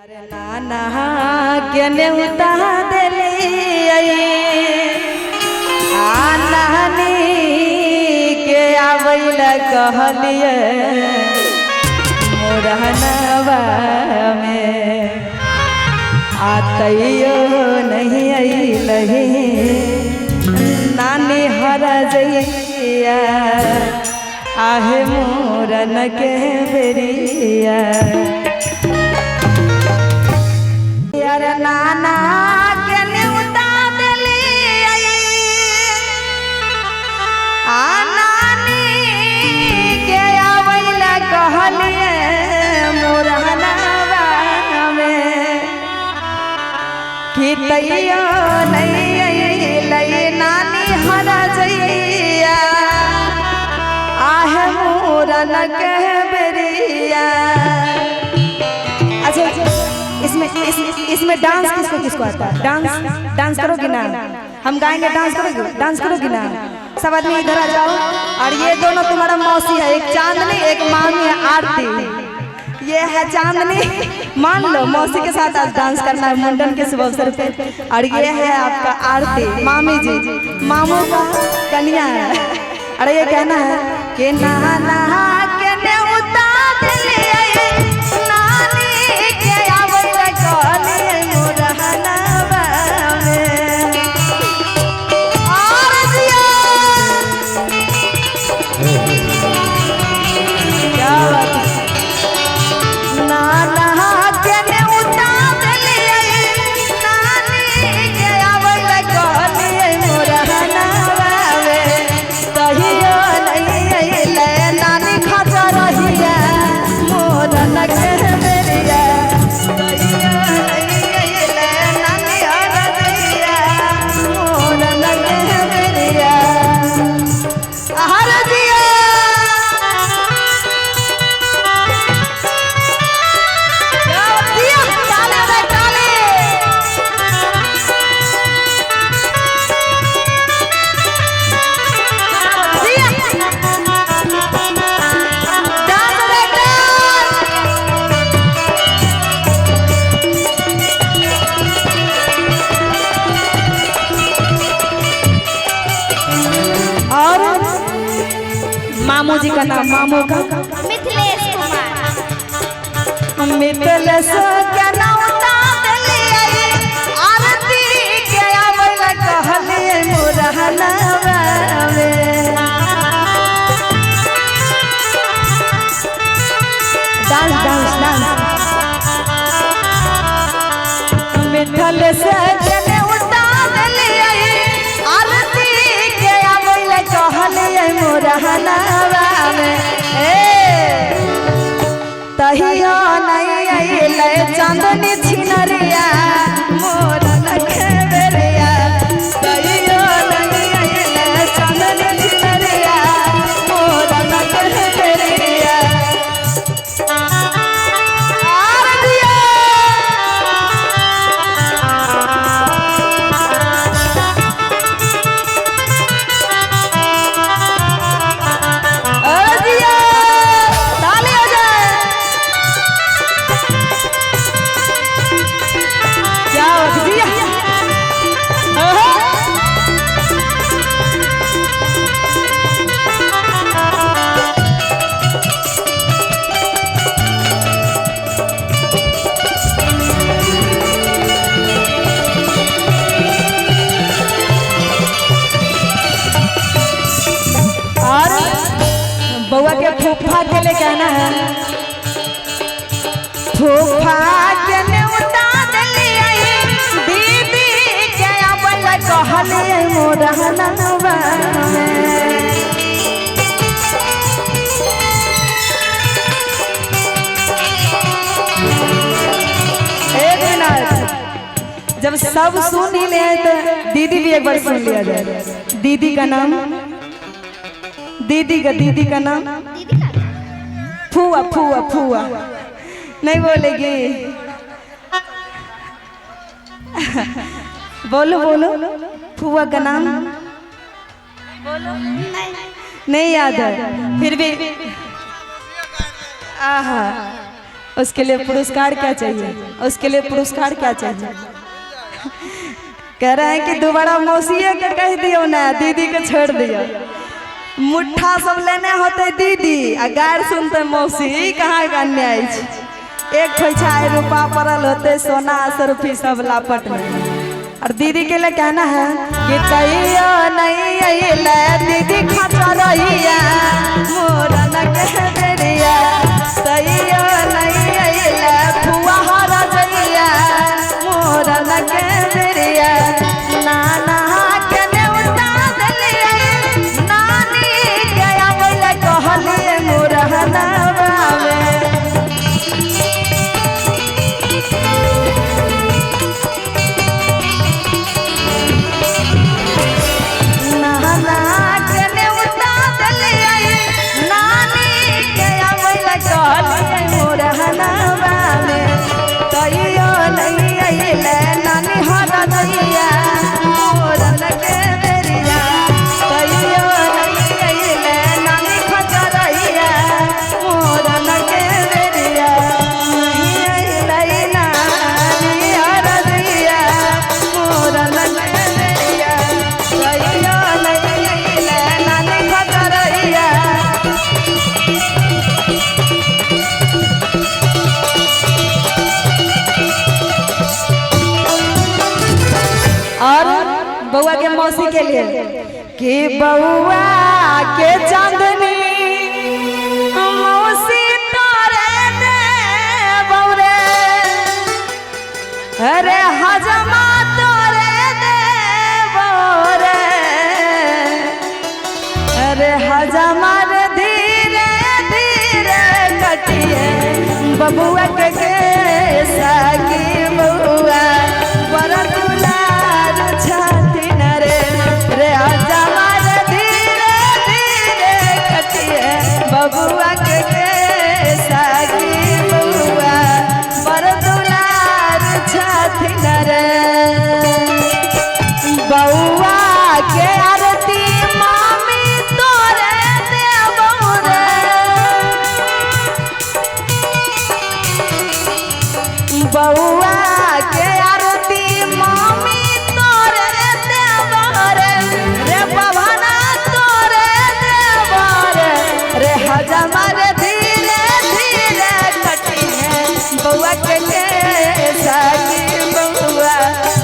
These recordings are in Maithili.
अरे नाना के नेउता देलियै आ नानी के आबै लए कहलियै मोरहनवा में आ तैयो नहीं अइलही नानी हर जइया आहे मोरन के बेरिया। अरे नाना के न्योता देलियै आ नानी के आबै लए कहलियै मोरहनवा में कि तैयो नहीं अइलै नानी हर जइया आहे मोरन के बेरिया। अच्छा इसमें इसमें डांस किसको किसको आता है? डांस डांस करोगे ना? हम गाएंगे, डांस करोगे? डांस करोगे ना? सब आदमी इधर आ जाओ। और ये दोनों तुम्हारा मौसी है, एक चांदनी एक मामी है आरती। ये है चांदनी, मान लो मौसी के साथ आज डांस करना है मुंडन के शुभ अवसर पे। और ये है आपका आरती मामी जी, मामू का कन्या है। अरे ये कहना है कि नाना के नेउता देलियै नानी के आबै लए कहलियै मोरहनवा में। और जिया क्या बात है। नाना के नेउता देलियै नानी के आबै लए कहलियै मोरहनवा में। तहियो नहीं अइलै नानी खाजा रहिया मोरन के बेरिया। तहियो नहीं अइलै नानी हर जइया मोरन के बेरिया। हर जिया दिया ताले रे ताले। दिया डांस रे डांस। और मामू जी का नाम, मामू का मिथिलेश कुमार। मिथिलेश के नौता देलियै आरती के आबै लए कहलियै मोरहनवा में। Dance dance dance. Mithilesh के नौता देलियै आरती के आबै लए कहलियै मोरहनवा में। ए तहियो नहीं अइलै चांदनी छिनरिया मोरन के बेरिया। तहियो नहीं अइलै चांदनी छिनरिया मोरन के बेरिया। आर दिया अरे दिया ताली हो जाए। क्या बात दिया। आहा। और बउआ के फूफा के ले कहना है, फूफा के नेउता देलियै दीदी के आबै लए कहलियै मोरहनवा में। एक मिनट, जब सब सुन ही ले तो दीदी भी एक बार सुन लिया जाए। दीदी का नाम, दीदी का नाम दीदी का फुआ फुआ फुआ नहीं बोलेगी। बोलो बोलो फुआ का नाम नहीं नहीं याद है फिर भी। आहा उसके लिए पुरस्कार क्या चाहिए, उसके लिए पुरस्कार क्या चाहिए? कह रहे हैं कि दोबारा मौसी के कह दियो ना, दीदी के छोड़ दियो। मुट्ठा सब लेने होते दीदी आ गार सुनते मौसी, कहाँ का अन्याय छै। एक खोइछा रुपा पड़ल होते, सोना असरफी सब लापट में। और दीदी के लिए कहना है कि तैयो नहीं अइले दीदी खाचा रहिया मोरन के बेरिया, तैयो नहीं अइले फुआ हर जइया मोरन के बेरिया, नाना के नेउता देलियै नानी के आबैले कहलियै मोरहनवा में। नाना के नेउता देलियै नानी के आबैले कहलियै मोरहनवा में, तैयो नहीं अइले नानी हर जइया मोरन के बेरिया, तैयो नहीं अइले नानी खचरैया मोरन के बेरिया, नहीं अइले नानी हर जइया मोरन के बेरिया, तैयो नहीं अइले नानी खचरैया। और बउआ के मौसी के लिए कि बउआ के चांदनी मौसी तोरे दे बउरे, अरे हजमा तोरे दे बउरे, अरे हजमा रे धीरे धीरे कटिए बबुआ के साकी बउआ बड़ा दुलार छाती न रे, रे हजमा रे धीरे धीरे कटिए बबुआ के साकी बउआ बड़ा दुलार छाती न रे। बउआ के आरती मामी तोरे देबौ रे, बउआ के आरती मामी तोरे देबौ रे, रे बभना तोरे देबौ रे, रे हजमा रे धीरे धीरे कटिहे बउआ के साकी बउआ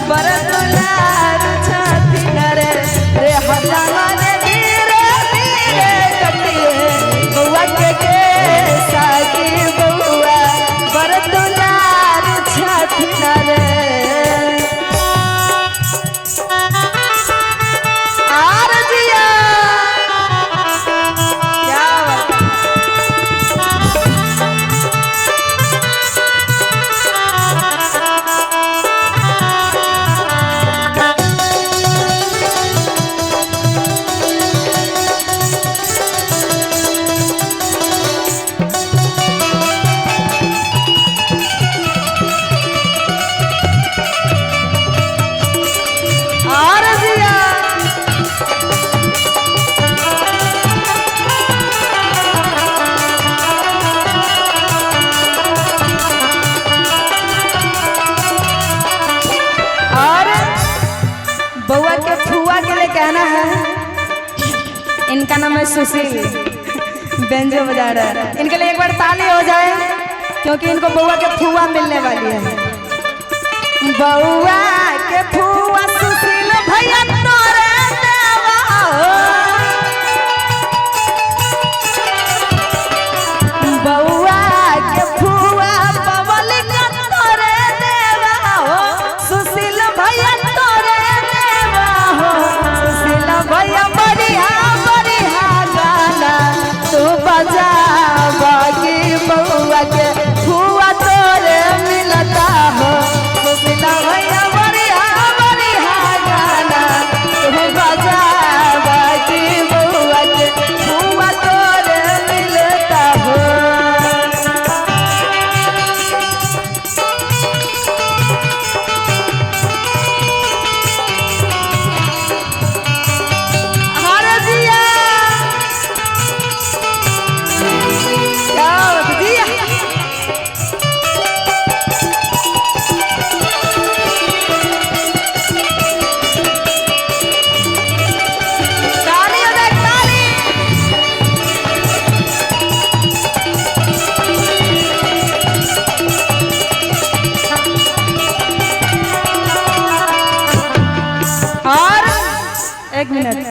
बड़ दुलार छाती न रे, रे हजमा रे धीरे धीरे कटिहे बउआ के साकी बउआ बड़ दुलार छाती न रे। आर जिया क्या बात। और जिया और बउआ के फुआ के लिए कहना है, इनका नाम है सुशील, बेंजो बजा रहा है, इनके लिए एक बार ताली हो जाए क्योंकि इनको बउआ के फुआ मिलने वाली है। बउआ के फुआ सुशील भैया तोरे देवा हो, बउआ के फुआ पवल के तोरे देवा हो, सुशील भैया तोरे देवा हो, सुशील भैया बढ़िया बढ़िया गाना तू बजा बाकी बउआ के फुआ तोरे मिलता हो, सुशील भैया बढ़िया बढ़िया गाना एक मिनट।